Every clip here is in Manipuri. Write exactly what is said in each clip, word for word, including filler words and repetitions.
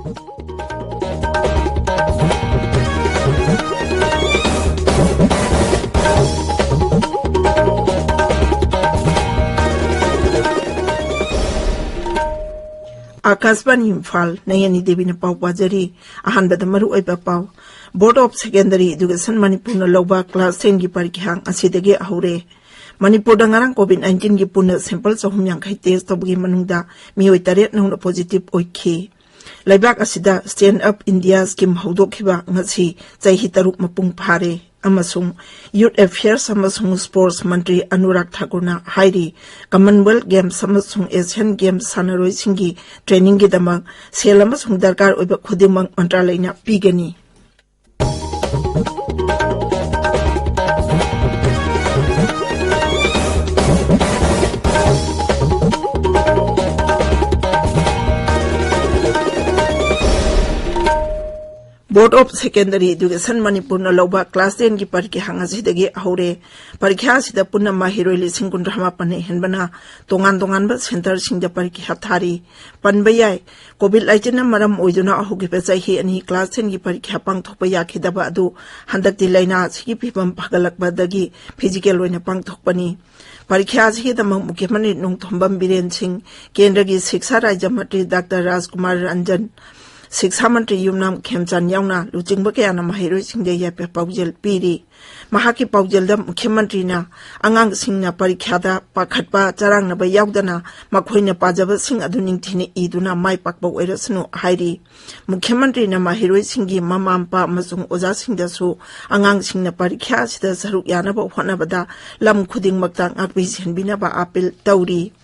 ꯑꯥꯀꯥꯁꯕꯥꯅꯤ ꯏꯝꯐꯥꯜ, ꯅꯌꯅꯤ ꯗꯦꯕꯤꯅ ꯄꯥꯎ ꯄꯥꯖꯔꯤ꯫ ꯑꯍꯥꯟꯕꯗ ꯃꯔꯨꯑꯣꯏꯕ ꯄꯥꯎ꯫ Board of Secondary Education ꯃꯅꯤꯄꯨꯔꯅ ꯂꯧꯕ class ten ꯒꯤ ꯄꯔꯤꯈ꯭ꯌꯥ ꯉꯁꯤꯗꯒꯤ ꯍꯧꯔꯦ꯫ ꯃꯅꯤꯄꯨꯔꯗ ꯉꯔꯥꯡ COVID nineteen ꯒꯤ ꯄꯨꯟꯅ sample ꯆꯍꯨꯝ ꯌꯥꯡꯈꯩ test ꯇꯧꯕꯒꯤ ꯃꯅꯨꯡꯗ ꯃꯤꯑꯣꯏ ꯇꯔꯦꯠ ꯅꯧꯅ positive ꯑꯣꯏꯈꯤ꯫ ꯂꯩꯕꯥꯛ ꯑꯁꯤꯗ Stand Up India Scheme ꯍꯧꯗꯣꯛꯈꯤꯕ ꯉꯁꯤ ꯆꯍꯤ ꯇꯔꯨꯛ ꯃꯄꯨꯡ ꯐꯥꯔꯦ꯫ ꯑꯃꯁꯨꯡ Youth Affairs ꯑꯃꯁꯨꯡ Sports ꯃꯟꯇ꯭ꯔꯤ ꯑꯅꯨꯔꯥꯒ ꯊꯥꯀꯨꯔꯅ ꯍꯥꯏꯔꯤ, Commonwealth Games ꯑꯃꯁꯨꯡ Asian Games ꯁꯥꯟꯅꯔꯣꯏꯁꯤꯡꯒꯤ training ꯒꯤꯗꯃꯛ ꯁꯦꯜ ꯑꯃꯁꯨꯡ ꯗꯔꯀꯥꯔ ꯑꯣꯏꯕ ꯈꯨꯗꯤꯡꯃꯛ ꯃꯟꯇ꯭ꯔꯥꯂꯌꯅ ꯄꯤꯒꯅꯤ꯫ Board of Secondary Education ꯃꯅꯤꯄꯨꯔꯅ ꯂꯧꯕ class ten ꯒꯤ ꯄꯔꯤꯈ꯭ꯌꯥ ꯉꯁꯤꯗꯒꯤ ꯍꯧꯔꯦ꯫ ꯄꯔꯤꯈ꯭ꯌꯥ ꯑꯁꯤꯗ ꯄꯨꯟꯅ ꯃꯍꯩꯔꯣꯏ ꯂꯤꯁꯤꯡ ꯀꯨꯟꯊ꯭ꯔꯥ ꯃꯥꯄꯟ ꯍꯦꯟꯕꯅ ꯇꯣꯉꯥꯟ ꯇꯣꯉꯥꯟꯕ centre ꯁꯤꯡꯗ ꯄꯔꯤꯈ꯭ꯌꯥ ꯊꯥꯔꯤ꯫ ꯄꯟꯕ ꯌꯥꯏ, COVID ꯂꯥꯏꯆꯠꯅ ꯃꯔꯝ ꯑꯣꯏꯗꯨꯅ ꯍꯧꯈꯤꯕ ꯆꯍꯤ ꯑꯅꯤ class ten ꯒꯤ ꯄꯔꯤꯈ꯭ꯌꯥ ꯄꯥꯡꯊꯣꯛꯄ ꯌꯥꯈꯤꯗꯕ ꯑꯗꯨ ꯍꯟꯗꯛꯇꯤ ꯂꯥꯏꯅꯥ ꯑꯁꯤꯒꯤ ꯐꯤꯚꯝ ꯐꯒꯠꯂꯛꯄꯗꯒꯤ physical ꯑꯣꯏꯅ ꯄꯥꯡꯊꯣꯛꯄꯅꯤ꯫ ꯄꯔꯤꯈ꯭ꯌꯥ ꯑꯁꯤꯒꯤꯗꯃꯛ ꯃꯨꯈ꯭ꯌ ꯃꯟꯇ꯭ꯔꯤ ꯅꯣꯡꯊꯣꯝꯕꯝ ꯕꯤꯔꯦꯟ ꯁꯤꯡ, ꯀꯦꯟꯗ꯭ꯔꯒꯤ ꯁꯤꯛꯁꯥ ꯔꯥꯖ꯭ꯌ ꯃꯟꯇ꯭ꯔꯤ ꯗꯥꯛꯇꯔ ꯔꯥꯖꯀꯨꯃꯥꯔ ꯔꯟꯖꯟ, ꯁꯤꯛꯁꯥ ꯃꯟꯇ꯭ꯔꯤ ꯌꯨꯝꯅꯥꯝ ꯈꯦꯝꯆꯥꯟ ꯌꯥꯎꯅ ꯂꯨꯆꯤꯡꯕ ꯀꯌꯥꯅ ꯃꯍꯩꯔꯣꯏꯁꯤꯡꯗ ꯌꯥꯏꯐ ꯄꯥꯎꯖꯦꯜ ꯄꯤꯔꯤ꯫ ꯃꯍꯥꯛꯀꯤ ꯄꯥꯎꯖꯦꯜꯗ ꯃꯨꯈ꯭ꯌ ꯃꯟꯇ꯭ꯔꯤꯅ ꯑꯉꯥꯡꯁꯤꯡꯅ ꯄꯔꯤꯈ꯭ꯌꯥꯗ ꯄꯥꯈꯠꯄ, ꯆꯔꯥꯡꯅꯕ ꯌꯥꯎꯗꯅ ꯃꯈꯣꯏꯅ ꯄꯥꯖꯕꯁꯤꯡ ꯑꯗꯨ ꯅꯤꯡꯊꯤꯅ ꯏꯗꯨꯅ ꯃꯥꯏ ꯄꯥꯛꯄ ꯑꯣꯏꯔꯁꯅꯨ ꯍꯥꯏꯔꯤ꯫ ꯃꯨꯈ꯭ꯌ ꯃꯟꯇ꯭ꯔꯤꯅ ꯃꯍꯩꯔꯣꯏꯁꯤꯡꯒꯤ ꯃꯃꯥ ꯃꯄꯥ ꯑꯃꯁꯨꯡ ꯑꯣꯖꯥꯁꯤꯡꯗꯁꯨ ꯑꯉꯥꯡꯁꯤꯡꯅ ꯄꯔꯤꯈ꯭ꯌꯥ ꯑꯁꯤꯗ ꯁꯔꯨꯛ ꯌꯥꯅꯕ ꯍꯣꯠꯅꯕꯗ ꯂꯝ ꯈꯨꯗꯤꯡꯃꯛꯇ ꯉꯥꯛꯄꯤ ꯁꯦꯟꯕꯤꯅꯕ appeal ꯇꯧꯔꯤ꯫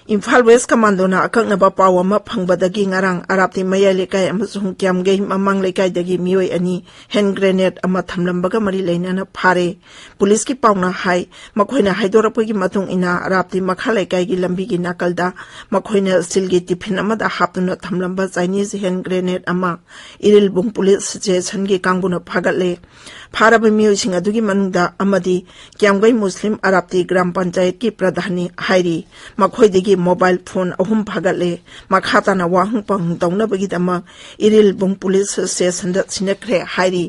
ꯏꯝꯐꯥꯜ West Commando ꯅ ꯑꯀꯛꯅꯕ ꯄꯥꯎ ꯑꯃ ꯐꯪꯕꯗꯒꯤ ꯉꯔꯥꯡ ꯑꯔꯥꯞꯇꯤ ꯃꯌꯥꯏ ꯂꯩꯀꯥꯏ ꯑꯃꯁꯨꯡ ꯀ꯭ꯌꯥꯝꯒꯩ ꯃꯃꯥꯡ ꯂꯩꯀꯥꯏꯗꯒꯤ ꯃꯤꯑꯣꯏ ꯑꯅꯤ hand grenade ꯑꯃ ꯊꯝꯂꯝꯕꯒ ꯃꯔꯤ ꯂꯩꯅꯅ ꯐꯥꯔꯦ꯫ ꯄꯨꯂꯤꯁꯀꯤ ꯄꯥꯎꯅ ꯍꯥꯏ, ꯃꯈꯣꯏꯅ ꯍꯥꯏꯗꯣꯔꯛꯄꯒꯤ ꯃꯇꯨꯡ ꯏꯟꯅ ꯑꯔꯥꯞꯇꯤ ꯃꯈꯥ ꯂꯩꯀꯥꯏꯒꯤ ꯂꯝꯕꯤꯒꯤ ꯅꯥꯀꯜꯗ ꯃꯈꯣꯏꯅ steel ꯒꯤ tiffin ꯑꯃꯗ ꯍꯥꯞꯇꯨꯅ ꯊꯝꯂꯝꯕ Chinese hand grenade ꯑꯃ ꯏꯔꯤꯜꯕꯨꯡ ꯄꯨꯂꯤꯁ station ꯒꯤ ꯀꯥꯡꯕꯨꯅ ꯐꯥꯒꯠꯂꯦ꯫ ꯐꯥꯔꯕ ꯃꯤꯑꯣꯏꯁꯤꯡ ꯑꯗꯨꯒꯤ ꯃꯅꯨꯡꯗ ꯑꯃꯗꯤ ꯀ꯭ꯌꯥꯝꯒꯩ ꯃꯨꯁꯂꯤꯝ ꯑꯔꯥꯞꯇꯤ ꯒ꯭ꯔꯥꯝ ꯄꯟꯆꯥꯌꯠꯀꯤ ꯄ꯭ꯔꯙꯥꯟꯅꯤ ꯍꯥꯏꯔꯤ꯫ ꯃꯈꯣꯏꯗꯒꯤ ꯃꯣꯕꯥꯏꯜ ꯐꯣꯟ ꯑꯍꯨꯝ ꯐꯥꯒꯠꯂꯦ꯫ ꯃꯈꯥ ꯇꯥꯅ ꯋꯥꯍꯪ ꯄꯥꯎꯍꯪ ꯇꯧꯅꯕꯒꯤꯗꯃꯛ ꯏꯔꯤꯜꯕꯨꯡ ꯄꯨꯂꯤꯁ ꯁ꯭ꯇꯦꯁꯟꯗ ꯁꯤꯟꯅꯈ꯭ꯔꯦ ꯍꯥꯏꯔꯤ꯫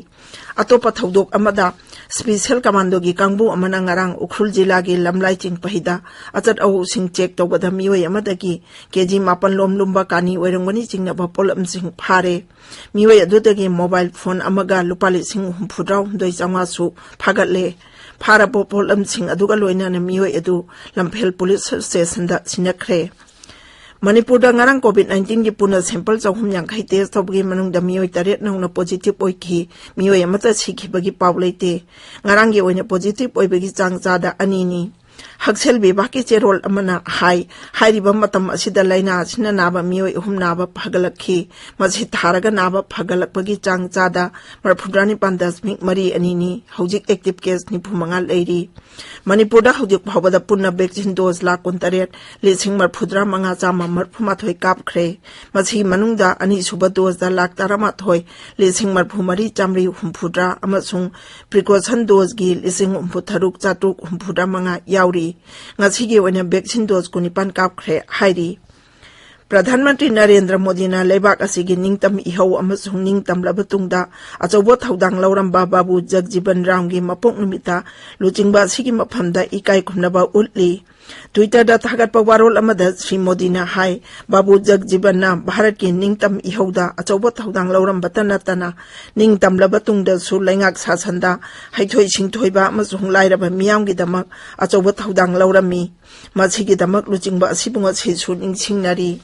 ꯑꯇꯣꯞꯄ ꯊꯧꯗꯣꯛ ꯑꯃꯗ, ꯁ꯭ꯄꯦꯁꯦꯜ ꯀꯃꯥꯟꯗꯣꯒꯤ ꯀꯥꯡꯕꯨ ꯑꯃꯅ ꯉꯔꯥꯡ ꯎꯈ꯭ꯔꯨꯜ ꯖꯤꯂꯥꯒꯤ ꯂꯝꯂꯥꯏ ꯆꯤꯡꯄꯩꯗ ꯑꯆꯠ ꯑꯋꯣꯛꯁꯤꯡ ꯆꯦꯛ ꯇꯧꯕꯗ ꯃꯤꯑꯣꯏ ꯑꯃꯗꯒꯤ ꯀꯦꯖꯤ ꯃꯥꯄꯟ ꯂꯣꯝ ꯂꯨꯝꯕ ꯀꯥꯅꯤ ꯑꯣꯏꯔꯝꯒꯅꯤ ꯆꯤꯡꯅꯕ ꯄꯣꯠꯂꯝꯁꯤꯡ ꯐꯥꯔꯦ꯫ ꯃꯤꯑꯣꯏ ꯑꯗꯨꯗꯒꯤ ꯃꯣꯕꯥꯏꯜ ꯐꯣꯟ ꯑꯃꯒ ꯂꯨꯄꯥ ꯂꯤꯁꯤꯡ ꯍꯨꯝꯐꯨꯇꯔꯥꯍꯨꯝꯗꯣꯏ ꯆꯥꯝꯃꯉꯥꯁꯨ ꯐꯥꯒꯠꯂꯦ꯫ ꯐꯥꯔꯕ ꯄꯣꯠꯂꯝꯁꯤꯡ ꯑꯗꯨꯒ ꯂꯣꯏꯅꯅ ꯃꯤꯑꯣꯏ ꯑꯗꯨ ꯂꯝꯐꯦꯜ ꯄꯨꯂꯤꯁ ꯁꯕ ꯁ꯭ꯇꯦꯁꯟꯗ ꯁꯤꯟꯅꯈ꯭ꯔꯦ꯫ ꯃꯅꯤꯄꯨꯔꯗ ꯉꯔꯥꯡ ꯀꯣꯚꯤꯗ ꯅꯥꯏꯟꯇꯤꯟꯒꯤ ꯄꯨꯟꯅ ꯁꯦꯝꯄꯜ ꯆꯍꯨꯝ ꯌꯥꯡꯈꯩ ꯇꯦꯁ ꯇꯧꯕꯒꯤ ꯃꯅꯨꯡꯗ ꯃꯤꯑꯣꯏ ꯇꯔꯦꯠ ꯅꯧꯅ ꯄꯣꯖꯤꯇꯤꯚ ꯑꯣꯏꯈꯤ꯫ ꯃꯤꯑꯣꯏ ꯑꯃꯠꯇ ꯁꯤꯈꯤꯕꯒꯤ ꯄꯥꯎ ꯂꯩꯇꯦ꯫ ꯉꯔꯥꯡꯒꯤ ꯑꯣꯏꯅ ꯄꯣꯖꯤꯇꯤꯚ ꯑꯣꯏꯕꯒꯤ ꯆꯥꯡ ꯆꯥꯗ ꯑꯅꯤꯅꯤ꯫ ꯍꯛꯁꯦꯜ ꯕꯤꯚꯥꯒꯀꯤ ꯆꯦꯔꯣꯜ ꯑꯃꯅ ꯍꯥꯏ, ꯍꯥꯏꯔꯤꯕ ꯃꯇꯝ ꯑꯁꯤꯗ ꯂꯥꯏꯅꯥ ꯑꯁꯤꯅ ꯅꯥꯕ ꯃꯤꯑꯣꯏ ꯑꯍꯨꯝ ꯅꯥꯕ ꯐꯒꯠꯂꯛꯈꯤ꯫ ꯃꯁꯤ ꯊꯥꯔꯒ ꯅꯥꯕ ꯐꯒꯠꯂꯛꯄꯒꯤ ꯆꯥꯡ ꯆꯥꯗ ꯃꯔꯤꯐꯨꯇꯔꯥꯅꯤꯄꯥꯟ ꯗꯁꯃꯤꯛ ꯃꯔꯤ ꯑꯅꯤꯅꯤ꯫ ꯍꯧꯖꯤꯛ ꯑꯦꯛꯇꯤꯚ ꯀꯦꯁ ꯅꯤꯐꯨ ꯃꯉꯥ ꯂꯩꯔꯤ꯫ ꯃꯅꯤꯄꯨꯔꯗ ꯍꯧꯖꯤꯛ ꯐꯥꯎꯕꯗ ꯄꯨꯟꯅ ꯚꯦꯛꯁꯤꯟ ꯗꯣꯁ ꯂꯥꯈ ꯀꯨꯟꯇꯔꯦꯠ ꯂꯤꯁꯤꯡ ꯃꯔꯤꯐꯨꯇꯔꯥ ꯃꯉꯥ ꯆꯥꯝꯃ ꯃꯔꯤꯐꯨꯃꯥꯊꯣꯏ ꯀꯥꯞꯈ꯭ꯔꯦ꯫ ꯃꯁꯤꯒꯤ ꯃꯅꯨꯡꯗ ꯑꯅꯤꯁꯨꯕ ꯗꯣꯁꯇ ꯂꯥꯈ ꯇꯔꯥꯃꯥꯊꯣꯏ ꯂꯤꯁꯤꯡ ꯃꯔꯤꯐꯨ ꯃꯔꯤ ꯆꯥꯝꯃꯔꯤ ꯍꯨꯝꯐꯨꯇꯔꯥ ꯑꯃꯁꯨꯡ ꯄ꯭ꯔꯤꯀꯣꯁꯟ ꯗꯣꯁꯀꯤ ꯂꯤꯁꯤꯡ ꯍꯨꯝꯐꯨ ꯇꯔꯨꯛ ꯆꯥꯇ꯭ꯔꯨꯛ ꯍꯨꯝꯐꯨꯇꯔꯥ ꯃꯉꯥ ꯌꯥꯎꯔꯤ꯫ ꯉꯁꯤꯒꯤ ꯑꯣꯏꯅ ꯚꯦꯛꯁꯤꯟ ꯗꯣꯁ ꯀꯨꯟꯅꯤꯄꯥꯟ ꯀꯥꯞꯈ꯭ꯔꯦ ꯍꯥꯏꯔꯤ꯫ ꯄ꯭ꯔꯙꯥꯟ ꯃꯟꯇ꯭ꯔꯤ ꯅꯔꯦꯟꯗ꯭ꯔ ꯃꯣꯗꯤꯅ ꯂꯩꯕꯥꯛ ꯑꯁꯤꯒꯤ ꯅꯤꯡꯇꯝ ꯏꯍꯧ ꯑꯃꯁꯨꯡ ꯅꯤꯡꯇꯝꯂꯕ ꯇꯨꯡꯗ ꯑꯆꯧꯕ ꯊꯧꯗꯥꯡ ꯂꯧꯔꯝꯕ ꯕꯥꯕꯨ ꯖꯒꯖꯤꯕꯟ ꯔꯥꯝꯒꯤ ꯃꯄꯣꯛ ꯅꯨꯃꯤꯠꯇ ꯂꯨꯆꯤꯡꯕ ꯑꯁꯤꯒꯤ ꯃꯐꯝꯗ ꯏꯀꯥꯏ ꯈꯨꯝꯅꯕ ꯎꯠꯂꯤ꯫ ꯇ꯭ꯋꯤꯇꯔꯗ ꯊꯥꯒꯠꯄ ꯋꯥꯔꯣꯜ ꯑꯃꯗ ꯁ꯭ꯔꯤ ꯃꯣꯗꯤꯅ ꯍꯥꯏ, ꯕꯥꯕꯨ ꯖꯒꯖꯤꯕꯟꯅ ꯚꯥꯔꯠꯀꯤ ꯅꯤꯡꯇꯝ ꯏꯍꯧꯗ ꯑꯆꯧꯕ ꯊꯧꯗꯥꯡ ꯂꯧꯔꯝꯕꯇ ꯅꯠꯇꯅ ꯅꯤꯡꯇꯝꯂꯕ ꯇꯨꯡꯗꯁꯨ ꯂꯩꯉꯥꯛ ꯁꯥꯁꯟꯗ ꯍꯩꯊꯣꯏ ꯁꯤꯡꯊꯣꯏꯕ ꯑꯃꯁꯨꯡ ꯂꯥꯏꯔꯕ ꯃꯤꯌꯥꯝꯒꯤꯗꯃꯛ ꯑꯆꯧꯕ ꯊꯧꯗꯥꯡ ꯂꯧꯔꯝꯃꯤ꯫ ꯃꯁꯤꯒꯤꯗꯃꯛ ꯂꯨꯆꯤꯡꯕ ꯑꯁꯤꯕꯨ ꯉꯁꯤꯁꯨ ꯅꯤꯡꯁꯤꯡꯅꯔꯤ꯫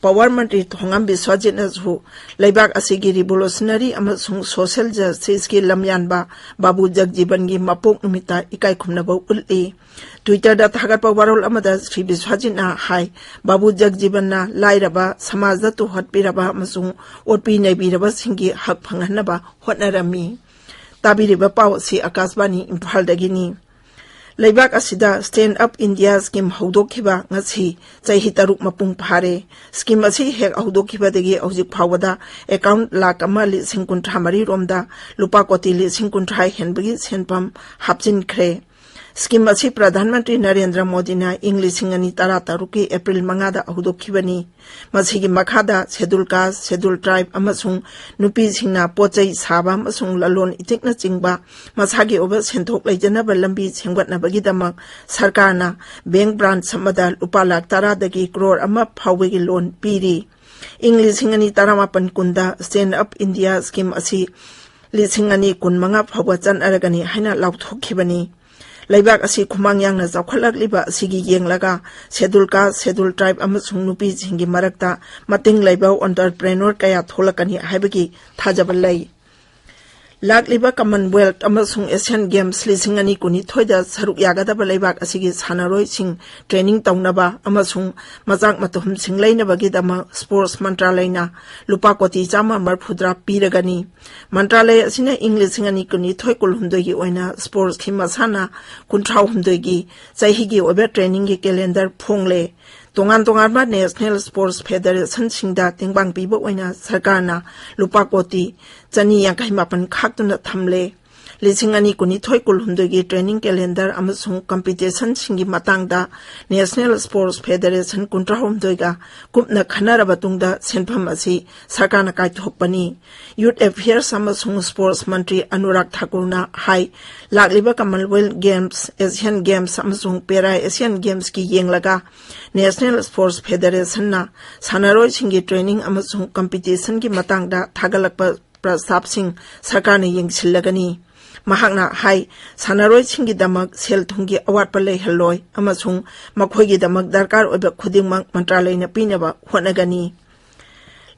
ꯄꯋꯥꯔ ꯃꯟꯇ꯭ꯔꯤ ꯊꯣꯉꯥꯝ ꯕꯤꯁ꯭ꯋꯖꯤꯠꯅꯁꯨ ꯂꯩꯕꯥꯛ ꯑꯁꯤꯒꯤ ꯔꯤꯚꯣꯂꯨꯁꯅꯔꯤ ꯑꯃꯁꯨꯡ ꯁꯣꯁꯤꯌꯦꯜ ꯖꯁꯇꯤꯁꯀꯤ ꯂꯝꯌꯥꯟꯕ ꯕꯥꯕꯨ ꯖꯒꯖꯤꯕꯟꯒꯤ ꯃꯄꯣꯛ ꯅꯨꯃꯤꯠꯇ ꯏꯀꯥꯏ ꯈꯨꯝꯅꯕ ꯎꯠꯂꯤ꯫ ꯇ꯭ꯋꯤꯇꯔꯗ ꯊꯥꯒꯠꯄ ꯋꯥꯔꯣꯜ ꯑꯃꯗ ꯁ꯭ꯔꯤ ꯕꯤꯁ꯭ꯋꯖꯤꯠꯅ ꯍꯥꯏ, ꯕꯥꯕꯨ ꯖꯒꯖꯤꯕꯟꯅ ꯂꯥꯏꯔꯕ, ꯁꯃꯥꯖꯗ ꯇꯨꯍꯠꯄꯤꯔꯕ ꯑꯃꯁꯨꯡ ꯑꯣꯠꯄꯤ ꯅꯩꯕꯤꯔꯕꯁꯤꯡꯒꯤ ꯍꯛ ꯐꯪꯍꯟꯅꯕ ꯍꯣꯠꯅꯔꯝꯃꯤ꯫ ꯇꯥꯕꯤꯔꯤꯕ ꯄꯥꯎ ꯑꯁꯤ ꯑꯀꯥꯁꯕꯥꯅꯤ ꯏꯝꯐꯥꯜꯗꯒꯤꯅꯤ꯫ ꯂꯩꯕꯥꯛ ꯑꯁꯤꯗ ꯁ꯭ꯇꯦꯟꯗ ꯑꯞ ꯏꯟꯗꯤꯌꯥ ꯁ꯭ꯀꯤꯝ ꯍꯧꯗꯣꯛꯈꯤꯕ ꯉꯁꯤ ꯆꯍꯤ ꯇꯔꯨꯛ ꯃꯄꯨꯡ ꯐꯥꯔꯦ꯫ ꯁ꯭ꯀꯤꯝ ꯑꯁꯤ ꯍꯦꯛ ꯍꯧꯗꯣꯛꯈꯤꯕꯗꯒꯤ ꯍꯧꯖꯤꯛ ꯐꯥꯎꯕꯗ ꯑꯦꯀꯥꯎꯟꯠ ꯂꯥꯈ ꯑꯃ ꯂꯤꯁꯤꯡ ꯀꯨꯟꯊ꯭ꯔꯥ ꯃꯔꯤ ꯔꯣꯝꯗ ꯂꯨꯄꯥ ꯀꯣꯇꯤ ꯂꯤꯁꯤꯡ ꯀꯨꯟꯊ꯭ꯔꯥ ꯍꯦꯟꯕꯒꯤ ꯁꯦꯟꯐꯝ ꯍꯥꯞꯆꯤꯟꯈ꯭ꯔꯦ꯫ ꯁ꯭ꯀꯤꯝ ꯑꯁꯤ ꯄ꯭ꯔꯙꯥꯟ ꯃꯟꯇ꯭ꯔꯤ ꯅꯔꯦꯟꯗ꯭ꯔ ꯃꯣꯗꯤꯅ ꯏꯪ ꯂꯤꯁꯤꯡ ꯑꯅꯤ ꯇꯔꯥ ꯇꯔꯨꯛꯀꯤ ꯑꯦꯄ꯭ꯔꯤꯜ ꯃꯉꯥꯗ ꯍꯧꯗꯣꯛꯈꯤꯕꯅꯤ꯫ ꯃꯁꯤꯒꯤ ꯃꯈꯥꯗ ꯁꯦꯗꯨꯜ ꯀꯥꯁ, ꯁꯦꯗꯨꯜ ꯇ꯭ꯔꯥꯏꯕ ꯑꯃꯁꯨꯡ ꯅꯨꯄꯤꯁꯤꯡꯅ ꯄꯣꯠ ꯆꯩ ꯁꯥꯕ ꯑꯃꯁꯨꯡ ꯂꯂꯣꯟ ꯏꯇꯤꯛꯅꯆꯤꯡꯕ ꯃꯁꯥꯒꯤ ꯑꯣꯏꯕ ꯁꯦꯟꯊꯣꯛ ꯂꯩꯖꯅꯕ ꯂꯝꯕꯤ ꯁꯦꯝꯒꯠꯅꯕꯒꯤꯗꯃꯛ ꯁꯔꯀꯥꯔꯅ ꯕꯦꯡ ꯕ꯭ꯔꯥꯟꯆ ꯑꯃꯗ ꯂꯨꯄꯥ ꯂꯥꯈ ꯇꯔꯥꯗꯒꯤ ꯀ꯭ꯔꯣꯔ ꯑꯃ ꯐꯥꯎꯕꯒꯤ ꯂꯣꯟ ꯄꯤꯔꯤ꯫ ꯏꯪ ꯂꯤꯁꯤꯡ ꯑꯅꯤ ꯇꯔꯥꯃꯥꯄꯟ ꯀꯨꯟꯗ ꯁ꯭ꯇꯦꯟꯗ ꯑꯞ ꯏꯟꯗꯤꯌꯥ ꯁ꯭ꯀꯤꯝ ꯑꯁꯤ ꯂꯤꯁꯤꯡ ꯑꯅꯤ ꯀꯨꯟꯃꯉꯥ ꯐꯥꯎꯕ ꯆꯠꯅꯔꯒꯅꯤ ꯍꯥꯏꯅ ꯂꯥꯎꯊꯣꯛꯈꯤꯕꯅꯤ꯫ ꯂꯩꯕꯥꯛ ꯑꯁꯤ ꯈꯨꯃꯥꯡ ꯌꯥꯡꯅ ꯆꯥꯎꯈꯠꯂꯛꯂꯤꯕ ꯑꯁꯤꯒꯤ ꯌꯦꯡꯂꯒ ꯁꯦꯗꯨꯜ ꯀꯥꯁ, ꯁꯦꯗꯨꯜ ꯇ꯭ꯔꯥꯏꯕ ꯑꯃꯁꯨꯡ ꯅꯨꯄꯤꯁꯤꯡꯒꯤ ꯃꯔꯛꯇ ꯃꯇꯤꯡ ꯂꯩꯕ ꯑꯣꯟꯇꯔꯄ꯭ꯔꯦꯅꯣꯔ ꯀꯌꯥ ꯊꯣꯛꯂꯛꯀꯅꯤ ꯍꯥꯏꯕꯒꯤ ꯊꯥꯖꯕ ꯂꯩ꯫ ꯂꯥꯛꯂꯤꯕ ꯀꯃꯟꯋꯦꯜꯊ ꯑꯃꯁꯨꯡ ꯑꯦꯁꯤꯌꯥꯟ ꯒꯦꯝꯁ ꯂꯤꯁꯤꯡ ꯑꯅꯤ ꯀꯨꯟꯅꯤꯊꯣꯏꯗ ꯁꯔꯨꯛ ꯌꯥꯒꯗꯕ ꯂꯩꯕꯥꯛ ꯑꯁꯤꯒꯤ ꯁꯥꯟꯅꯔꯣꯏꯁꯤꯡ ꯇ꯭ꯔꯦꯅꯤꯡ ꯇꯧꯅꯕ ꯑꯃꯁꯨꯡ ꯃꯆꯥꯛ ꯃꯊꯨꯝꯁꯤꯡ ꯂꯩꯅꯕꯒꯤꯗꯃꯛ ꯁ꯭ꯄꯣꯔꯠꯁ ꯃꯟꯇ꯭ꯔꯥꯂꯌꯅ ꯂꯨꯄꯥ ꯀꯣꯇꯤ ꯆꯥꯝꯃ ꯃꯔꯤꯐꯨꯇꯔꯥ ꯄꯤꯔꯒꯅꯤ꯫ ꯃꯟꯇ꯭ꯔꯥꯂꯌ ꯑꯁꯤꯅ ꯏꯪ ꯂꯤꯁꯤꯡ ꯑꯅꯤ ꯀꯨꯟꯅꯤꯊꯣꯏ ꯀꯨꯟꯍꯨꯝꯗꯣꯏꯒꯤ ꯑꯣꯏꯅ ꯁ꯭ꯄꯣꯔꯠꯁꯀꯤ ꯃꯁꯥꯟꯅ ꯀꯨꯟꯊ꯭ꯔꯥꯍꯨꯝꯗꯣꯏꯒꯤ ꯆꯍꯤꯒꯤ ꯑꯣꯏꯕ ꯇ꯭ꯔꯦꯅꯤꯡꯒꯤ ꯀꯦꯂꯦꯟꯗꯔ ꯐꯣꯡꯂꯦ꯫ ꯇꯣꯉꯥꯟ ꯇꯣꯉꯥꯟꯕ ꯅꯦꯁꯅꯦꯜ ꯁ꯭ꯄꯣꯔꯠꯁ ꯐꯦꯗꯔꯦꯁꯟꯁꯤꯡꯗ ꯇꯦꯡꯕꯥꯡ ꯄꯤꯕ ꯑꯣꯏꯅ ꯁꯔꯀꯥꯔꯅ ꯂꯨꯄꯥ ꯀꯣꯇꯤ ꯆꯅꯤ ꯌꯥꯡꯈꯩ ꯃꯥꯄꯟ ꯈꯥꯛꯇꯨꯅ ꯊꯝꯂꯦ꯫ ꯂꯤꯁꯤꯡ ꯑꯅꯤ ꯀꯨꯟꯅꯤꯊꯣꯏ ꯀꯨꯟꯍꯨꯝꯗꯣꯏꯒꯤ ꯇ꯭ꯔꯦꯅꯤꯡ ꯀꯦꯂꯦꯟꯗꯔ ꯑꯃꯁꯨꯡ ꯀꯝꯄꯤꯇꯤꯁꯟꯁꯤꯡꯒꯤ ꯃꯇꯥꯡꯗ ꯅꯦꯁꯅꯦꯜ ꯁ꯭ꯄꯣꯔꯠꯁ ꯐꯦꯗꯔꯦꯁꯟ ꯀꯨꯟꯊ꯭ꯔꯥꯍꯨꯝꯗꯣꯏꯒ ꯀꯨꯞꯅ ꯈꯟꯅꯔꯕ ꯇꯨꯡꯗ ꯁꯦꯟꯐꯝ ꯑꯁꯤ ꯁꯔꯀꯥꯔꯅ ꯀꯥꯏꯊꯣꯛꯄꯅꯤ꯫ ꯌꯨꯊ ꯑꯦꯐꯤꯌꯔꯁ ꯑꯃꯁꯨꯡ ꯁ꯭ꯄꯣꯔꯠꯁ ꯃꯟꯇ꯭ꯔꯤ ꯑꯅꯨꯔꯥꯒ ꯊꯥꯀꯨꯔꯅ ꯍꯥꯏ, ꯂꯥꯛꯂꯤꯕ ꯀꯃꯟꯋꯦꯜꯊ ꯒꯦꯝꯁ, ꯑꯦꯁꯤꯌꯥꯟ ꯒꯦꯝꯁ ꯑꯃꯁꯨꯡ ꯄꯦꯔꯥ ꯑꯦꯁꯤꯌꯥꯟ ꯒꯦꯝꯁꯀꯤ ꯌꯦꯡꯂꯒ ꯅꯦꯁꯅꯦꯜ ꯁ꯭ꯄꯣꯔꯠꯁ ꯐꯦꯗꯔꯦꯁꯟꯅ ꯁꯥꯟꯅꯔꯣꯏꯁꯤꯡꯒꯤ ꯇ꯭ꯔꯦꯅꯤꯡ ꯑꯃꯁꯨꯡ ꯀꯝꯄꯤꯇꯤꯁꯟꯒꯤ ꯃꯇꯥꯡꯗ ꯊꯥꯒꯠꯂꯛꯄ ꯄ꯭ꯔꯁꯇꯥꯕꯁꯤꯡ ꯁꯔꯀꯥꯔꯅ ꯌꯦꯡꯁꯤꯜꯂꯒꯅꯤ꯫ ꯃꯍꯥꯛꯅ ꯍꯥꯏ, ꯁꯥꯟꯅꯔꯣꯏꯁꯤꯡꯒꯤꯗꯃꯛ ꯁꯦꯜ ꯊꯨꯝꯒꯤ ꯑꯋꯥꯠꯄ ꯂꯩꯍꯜꯂꯣꯏ ꯑꯃꯁꯨꯡ ꯃꯈꯣꯏꯒꯤꯗꯃꯛ ꯗꯔꯀꯥꯔ ꯑꯣꯏꯕ ꯈꯨꯗꯤꯡꯃꯛ ꯃꯟꯇ꯭ꯔꯥꯂꯌꯅ ꯄꯤꯅꯕ ꯍꯣꯠꯅꯒꯅꯤ꯫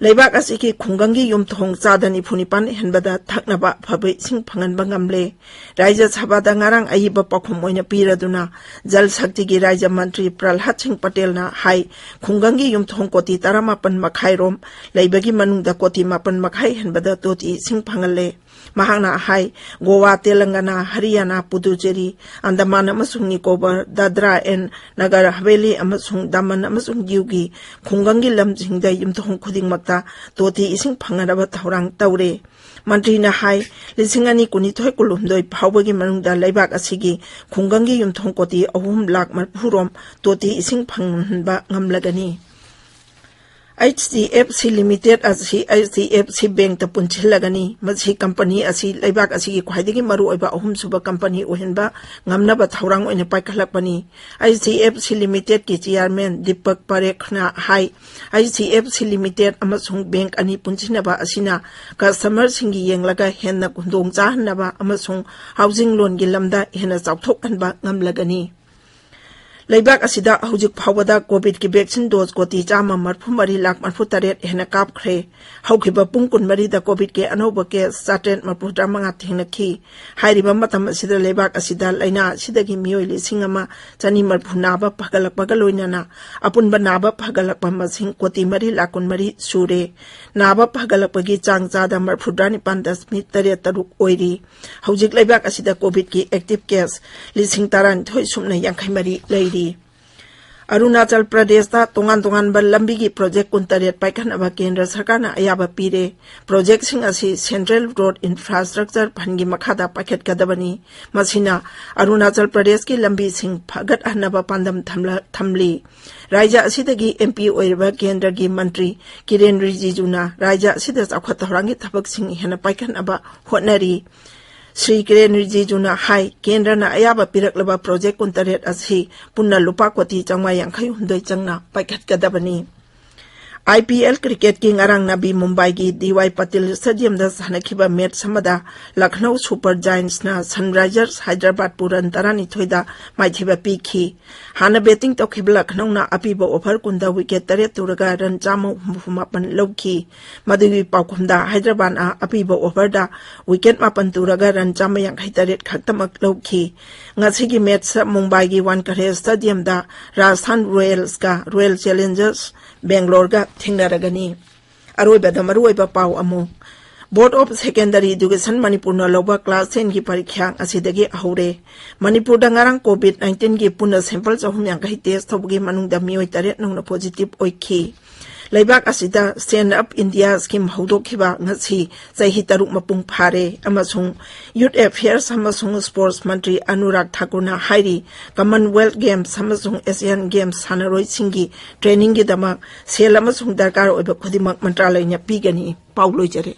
ꯂꯩꯕꯥꯛ ꯑꯁꯤꯒꯤ ꯈꯨꯡꯒꯪꯒꯤ ꯌꯨꯝꯊꯣꯡ ꯆꯥꯗ ꯅꯤꯐꯨ ꯅꯤꯄꯥꯟ ꯍꯦꯟꯕꯗ ꯊꯛꯅꯕ ꯑꯐꯕ ꯏꯁꯤꯡ ꯐꯪꯍꯟꯕ ꯉꯝꯂꯦ꯫ ꯔꯥꯖ꯭ꯌ ꯁꯚꯥꯗ ꯉꯔꯥꯡ ꯑꯏꯕ ꯄꯥꯎꯈꯨꯝ ꯑꯣꯏꯅ ꯄꯤꯔꯗꯨꯅ ꯖꯜ ꯁꯛꯇꯤꯒꯤ ꯔꯥꯖ꯭ꯌ ꯃꯟꯇ꯭ꯔꯤ ꯄ꯭ꯔꯜꯍꯥꯗ ꯁꯤꯡ ꯄꯇꯦꯜꯅ ꯍꯥꯏ, ꯈꯨꯡꯒꯪꯒꯤ ꯌꯨꯝꯊꯣꯡ ꯀꯣꯇꯤ ꯇꯔꯥꯃꯥꯄꯟ ꯃꯈꯥꯏꯔꯣꯝ ꯂꯩꯕꯒꯤ ꯃꯅꯨꯡꯗ ꯀꯣꯇꯤ ꯃꯥꯄꯟ ꯃꯈꯥꯏ ꯍꯦꯟꯕꯗ ꯇꯣꯇꯤ ꯏꯁꯤꯡ ꯐꯪꯍꯜꯂꯦ꯫ ꯃꯍꯥꯛꯅ ꯍꯥꯏ, ꯒꯣꯋꯥ, ꯇꯦꯂꯪꯒꯅꯥ, ꯍꯔꯤꯌꯥꯅꯥ, ꯄꯨꯗꯨꯆꯦꯔꯤ, ꯑꯟꯗꯃꯥꯟ ꯑꯃꯁꯨꯡ ꯅꯤꯀꯣꯕꯔ, ꯗꯥꯗ꯭ꯔꯥ ꯑꯦꯟ ꯅꯒꯔ ꯍꯕꯦꯂꯤ ꯑꯃꯁꯨꯡ ꯗꯥꯃꯟ ꯑꯃꯁꯨꯡ ꯗꯤꯎꯒꯤ ꯈꯨꯡꯒꯪꯒꯤ ꯂꯝꯁꯤꯡꯗ ꯌꯨꯝꯊꯣꯡ ꯈꯨꯗꯤꯡꯃꯛꯇ ꯇꯣꯇꯤ ꯏꯁꯤꯡ ꯐꯪꯅꯅꯕ ꯊꯧꯔꯥꯡ ꯇꯧꯔꯦ꯫ ꯃꯟꯇ꯭ꯔꯤꯅ ꯍꯥꯏ, ꯂꯤꯁꯤꯡ ꯑꯅꯤ ꯀꯨꯟꯅꯤꯊꯣꯏ ꯀꯨꯟꯍꯨꯝꯗꯣꯏ ꯐꯥꯎꯕꯒꯤ ꯃꯅꯨꯡꯗ ꯂꯩꯕꯥꯛ ꯑꯁꯤꯒꯤ ꯈꯨꯡꯒꯪꯒꯤ ꯌꯨꯝꯊꯣꯡ ꯀꯣꯇꯤ ꯑꯍꯨꯝ ꯂꯥꯈ ꯃꯔꯤꯐꯨ ꯔꯣꯝ ꯇꯣꯇꯤ ꯏꯁꯤꯡ ꯐꯪꯍꯟꯕ ꯉꯝꯂꯒꯅꯤ꯫ H D F C limited ꯑꯁꯤ ꯑꯩꯆ ꯗꯤ ꯑꯦꯐ ꯁꯤ ꯕꯦꯡꯛꯇ ꯄꯨꯟꯁꯤꯜꯂꯒꯅꯤ꯫ ꯃꯁꯤ ꯀꯝꯄꯅꯤ ꯑꯁꯤ ꯂꯩꯕꯥꯛ ꯑꯁꯤꯒꯤ ꯈ꯭ꯋꯥꯏꯗꯒꯤ ꯃꯔꯨꯑꯣꯏꯕ ꯑꯍꯨꯝꯁꯨꯕ ꯀꯝꯄꯅꯤ ꯑꯣꯏꯍꯟꯕ ꯉꯝꯅꯕ ꯊꯧꯔꯥꯡ ꯑꯣꯏꯅ ꯄꯥꯏꯈꯠꯂꯛꯄꯅꯤ꯫ ꯑꯩꯆ ꯗꯤ ꯑꯦꯐ ꯁꯤ ꯂꯤꯃꯤꯇꯦꯗꯀꯤ ꯆꯤꯌꯥꯔꯃꯦꯟ ꯗꯤꯄꯛ ꯄꯔꯦꯈꯅ ꯍꯥꯏ, H D F C limited ꯑꯃꯁꯨꯡ ꯕꯦꯡꯛ ꯑꯅꯤ ꯄꯨꯟꯁꯤꯟꯅꯕ ꯑꯁꯤꯅ ꯀꯁꯇꯃꯔꯁꯤꯡꯒꯤ ꯌꯦꯡꯂꯒ ꯍꯦꯟꯅ ꯈꯨꯗꯣꯡ ꯆꯥꯍꯟꯅꯕ ꯑꯃꯁꯨꯡ ꯍꯥꯎꯁꯤꯡ ꯂꯣꯟꯒꯤ ꯂꯝꯗ ꯍꯦꯟꯅ ꯆꯥꯎꯊꯣꯛꯍꯟꯕ ꯉꯝꯂꯒꯅꯤ꯫ ꯂꯩꯕꯥꯛ ꯑꯁꯤꯗ ꯍꯧꯖꯤꯛ ꯐꯥꯎꯕꯗ ꯀꯣꯚꯤꯗꯀꯤ ꯚꯦꯛꯁꯤꯟ ꯗꯣꯖ ꯀꯣꯇꯤ ꯆꯥꯝꯃ ꯃꯔꯤꯐꯨ ꯃꯔꯤ ꯂꯥꯈ ꯃꯔꯤꯐꯨ ꯇꯔꯦꯠ ꯍꯦꯟꯅ ꯀꯥꯞꯈ꯭ꯔꯦ꯫ ꯍꯧꯈꯤꯕ ꯄꯨꯡ ꯀꯨꯟꯃꯔꯤꯗ ꯀꯣꯚꯤꯗꯀꯤ ꯑꯅꯧꯕ ꯀꯦꯁ ꯆꯥꯇ꯭ꯔꯦꯠ ꯃꯔꯤꯐꯨꯇꯔꯥ ꯃꯉꯥ ꯊꯦꯡꯅꯈꯤ꯫ ꯍꯥꯏꯔꯤꯕ ꯃꯇꯝ ꯑꯁꯤꯗ ꯂꯩꯕꯥꯛ ꯑꯁꯤꯗ ꯂꯥꯏꯅꯥ ꯑꯁꯤꯗꯒꯤ ꯃꯤꯑꯣꯏ ꯂꯤꯁꯤꯡ ꯑꯃ ꯆꯅꯤ ꯃꯔꯤꯐꯨ ꯅꯥꯕ ꯐꯒꯠꯂꯛꯄꯒ ꯂꯣꯏꯅꯅ ꯑꯄꯨꯟꯕ ꯅꯥꯕ ꯐꯒꯠꯂꯛꯄ ꯃꯁꯤꯡ ꯀꯣꯇꯤ ꯃꯔꯤ ꯂꯥꯈ ꯀꯨꯟꯃꯔꯤ ꯁꯨꯔꯦ꯫ ꯅꯥꯕ ꯐꯒꯠꯂꯛꯄꯒꯤ ꯆꯥꯡ ꯆꯥꯗ ꯃꯔꯤꯐꯨꯇꯔꯥ ꯅꯤꯄꯥꯟ ꯗꯁꯃꯤꯛ ꯇꯔꯦꯠ ꯇꯔꯨꯛ ꯑꯣꯏꯔꯤ꯫ ꯍꯧꯖꯤꯛ ꯂꯩꯕꯥꯛ ꯑꯁꯤꯗ ꯀꯣꯚꯤꯗꯀꯤ ꯑꯦꯛꯇꯤꯚ ꯀꯦꯁ ꯂꯤꯁꯤꯡ ꯇꯔꯥꯅꯤꯊꯣꯏ ꯁꯨꯞꯅ ꯌꯥꯡꯈꯩ ꯃꯔꯤ ꯂꯩꯔꯤ꯫ ꯑꯔꯨꯅꯥꯆꯜ ꯄ꯭ꯔꯗꯦꯁꯇ ꯇꯣꯉꯥꯟ ꯇꯣꯉꯥꯟꯕ ꯂꯝꯕꯤꯒꯤ ꯄ꯭ꯔꯣꯖꯦꯛ ꯀꯨꯟꯇꯔꯦꯠ ꯄꯥꯏꯈꯠꯅꯕ ꯀꯦꯟꯗ꯭ꯔ ꯁꯔꯀꯥꯔꯅ ꯑꯌꯥꯕ ꯄꯤꯔꯦ꯫ ꯄ꯭ꯔꯣꯖꯦꯛꯁꯤꯡ ꯑꯁꯤ ꯁꯦꯟꯇ꯭ꯔꯦꯜ ꯔꯣꯗ ꯏꯟꯐ꯭ꯔꯥꯁ꯭ꯇ꯭ꯔꯛꯆꯔ ꯐꯟꯒꯤ ꯃꯈꯥꯗ ꯄꯥꯏꯈꯠꯀꯗꯕꯅꯤ꯫ ꯃꯁꯤꯅ ꯑꯔꯨꯅꯥꯆꯜ ꯄ꯭ꯔꯗꯦꯁꯀꯤ ꯂꯝꯕꯤꯁꯤꯡ ꯐꯒꯠꯍꯟꯅꯕ ꯄꯥꯟꯗꯝ ꯊꯝꯂ-, ꯊꯝꯂꯤ꯫ ꯔꯥꯖ꯭ꯌ ꯑꯁꯤꯗꯒꯤ ꯑꯦꯝ ꯄꯤ ꯑꯣꯏꯔꯤꯕ ꯀꯦꯟꯗ꯭ꯔꯒꯤ ꯃꯟꯇ꯭ꯔꯤ ꯀꯤꯔꯦꯟ ꯔꯤꯖꯤꯖꯨꯅ ꯔꯥꯖ꯭ꯌ ꯑꯁꯤꯗ ꯆꯥꯎꯈꯠ ꯊꯧꯔꯥꯡꯒꯤ ꯊꯕꯛꯁꯤꯡ ꯍꯦꯟꯅ ꯄꯥꯏꯈꯠꯅꯕ ꯍꯣꯠꯅꯔꯤ꯫ ꯁ꯭ꯔꯤ ꯀꯤꯔꯦꯟ ꯔꯤꯖꯤꯖꯨꯅ ꯍꯥꯏ, ꯀꯦꯟꯗ꯭ꯔꯅ ꯑꯌꯥꯕ ꯄꯤꯔꯛꯂꯕ ꯄ꯭ꯔꯣꯖꯦꯛ ꯀꯨꯟꯇꯔꯦꯠ ꯑꯁꯤ ꯄꯨꯟꯅ ꯂꯨꯄꯥ ꯀꯣꯇꯤ ꯆꯥꯝꯃꯉꯥ ꯌꯥꯡꯈꯩ ꯍꯨꯝꯗꯣꯏ ꯆꯪꯅ ꯄꯥꯏꯈꯠꯀꯗꯕꯅꯤ꯫ ꯑꯥꯏ ꯄꯤ ꯑꯦꯜ ꯀ꯭ꯔꯤꯀꯦꯠꯀꯤ ꯉꯔꯥꯡ ꯅꯕꯤ ꯃꯨꯝꯕꯥꯏꯒꯤ ꯗꯤ ꯋꯥꯏ ꯄꯇꯤꯜ ꯁ꯭ꯇꯦꯗꯤꯌꯝꯗ ꯁꯥꯟꯅꯈꯤꯕ ꯃꯦꯆ ꯑꯃꯗ ꯂꯈꯅꯧ ꯁꯨꯄꯔ ꯖꯥꯏꯟꯁꯅ ꯁꯟꯔꯥꯏꯖꯔꯁ ꯍꯥꯏꯗ꯭ꯔꯕꯥꯗꯄꯨ ꯔꯟ ꯇꯔꯥꯅꯤꯊꯣꯏꯗ ꯃꯥꯏꯊꯤꯕ ꯄꯤꯈꯤ꯫ ꯍꯥꯟꯅ ꯕꯦꯇꯤꯡ ꯇꯧꯈꯤꯕ ꯂꯈꯅꯧꯅ ꯑꯄꯤꯕ ꯑꯣꯚꯔ ꯀꯨꯟꯗ ꯋꯤꯀꯦꯠ ꯇꯔꯦꯠ ꯇꯨꯔꯒ ꯔꯟ ꯆꯥꯝꯃ ꯍꯨꯝꯐꯨ ꯃꯥꯄꯟ ꯂꯧꯈꯤ꯫ ꯃꯗꯨꯒꯤ ꯄꯥꯎꯈꯨꯝꯗ ꯍꯥꯏꯗ꯭ꯔꯕꯥꯗꯅ ꯑꯄꯤꯕ ꯑꯣꯚꯔꯗ ꯋꯤꯀꯦꯠ ꯃꯥꯄꯟ ꯇꯨꯔꯒ ꯔꯟ ꯆꯥꯝꯃ ꯌꯥꯡꯈꯩ ꯇꯔꯦꯠ ꯈꯛꯇꯃꯛ ꯂꯧꯈꯤ꯫ ꯉꯁꯤꯒꯤ ꯃꯦꯆꯇ ꯃꯨꯝꯕꯥꯏꯒꯤ ꯋꯥꯟꯀꯔꯦ ꯁ꯭ꯇꯦꯗꯤꯌꯝꯗ ꯔꯥꯖꯁꯊꯥꯟ ꯔꯣꯌꯦꯜꯁꯀ ꯔꯣꯌꯦꯜ ꯆꯦꯂꯦꯟꯖꯔꯁ ꯕꯦꯡꯒꯂꯣꯔꯒ ꯊꯦꯡꯅꯔꯒꯅꯤ꯫ ꯑꯔꯣꯏꯕꯗ ꯃꯔꯨꯑꯣꯏꯕ ꯄꯥꯎ ꯑꯃꯨꯛ꯫ Board of Secondary Education ꯃꯅꯤꯄꯨꯔꯅ ꯂꯧꯕ class ten ꯒꯤ ꯄꯔꯤꯈ꯭ꯌꯥ ꯑꯁꯤꯗꯒꯤ ꯍꯧꯔꯦ꯫ ꯃꯅꯤꯄꯨꯔꯗ ꯉꯔꯥꯡ COVID nineteen ꯒꯤ ꯄꯨꯟꯅ sample ꯆꯍꯨꯝ ꯌꯥꯡꯈꯩ test ꯇꯧꯕꯒꯤ ꯃꯅꯨꯡꯗ ꯃꯤꯑꯣꯏ ꯇꯔꯦꯠ ꯅꯧꯅ positive ꯑꯣꯏꯈꯤ꯫ ꯂꯩꯕꯥꯛ ꯑꯁꯤꯗ Stand Up India Scheme ꯍꯧꯗꯣꯛꯈꯤꯕ ꯉꯁꯤ ꯆꯍꯤ ꯇꯔꯨꯛ ꯃꯄꯨꯡ ꯐꯥꯔꯦ ꯑꯃꯁꯨꯡ Youth Affairs ꯑꯃꯁꯨꯡ Sports ꯃꯟꯇ꯭ꯔꯤ ꯑꯅꯨꯔꯥꯒ ꯊꯥꯀꯨꯔꯅ ꯍꯥꯏꯔꯤ, Commonwealth Games ꯑꯃꯁꯨꯡ Asian Games ꯁꯥꯟꯅꯔꯣꯏꯁꯤꯡꯒꯤ trainingꯒꯤꯗꯃꯛ ꯁꯦꯜ ꯑꯃꯁꯨꯡ ꯗꯔꯀꯥꯔ ꯑꯣꯏꯕ ꯈꯨꯗꯤꯡꯃꯛ ꯃꯟꯇ꯭ꯔꯥꯂꯌꯅ ꯄꯤꯒꯅꯤ꯫ ꯄꯥꯎ ꯂꯣꯏꯖꯔꯦ꯫